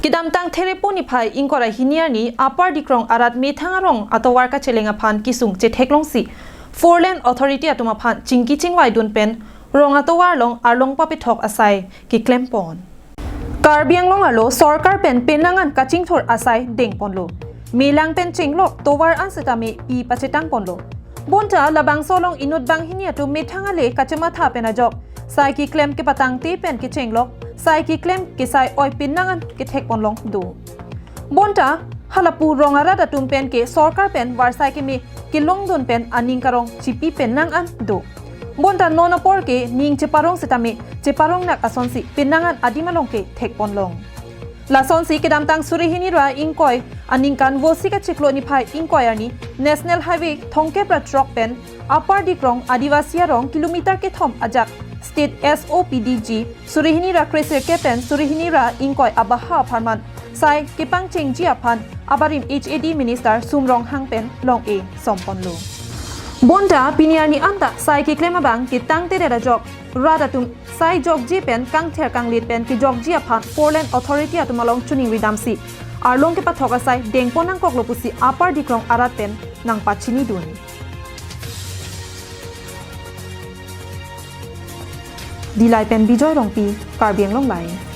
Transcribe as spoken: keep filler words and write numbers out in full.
Kedamtang Therepo niphai ingkoi ra hini arni Upper Dikrong arat methang arong atovar kacheleng aphan kesung chetheklongsi Four Lane Authority atum aphan chingki chingvai dun pen rong atovar along arlong papethok asai keklem pon. Karbi Anglong arlo sorkar pen penang an kachingthur asai deng ponlo. Melang pen chenglok tovar an setame pi pachetang ponlo. Bonta labangso along inut banghini atum methang ale kachematha pen ajok sai keklem kepatangte pen kechenglok, sai keklem kesai oi penang an kethek ponlong do. Bonta halapu rong arat atum pen ke sorkar pen varsai keme kelongdun pen aning karong chipi penang an do. Bonta non apor ke ning cheparong setame cheparong nak asonsi penang an adim along ke thek ponlong. Lasonsi kedamtang suri hini ra ingkoi aningkan Vosik achiklo niphai ingkoi arni National Highway thomkep ra throk pen Upper Dikrong Adivasi arong kilometer kethom ajak State S O P D G suri hini ra kresirkep pen suri hini ra ingkoi abaha apharman sai kepangchengji aphan abarim H A D Minister Sum Ronghang pen long-e som ponlo. Bonta pini arni anta sai keklem abang ketangtedet ajok rat atum sai jokji pen kangther kanglit pen kejokji aphan Four Lane Authority atum along choningri damsi arlong kepathok asai deng pon nangkoklo pusi Upper Dikrong arat pen nangpachini dun. Dillai pen Bijoy Rongpi, Karbi Anglong Live.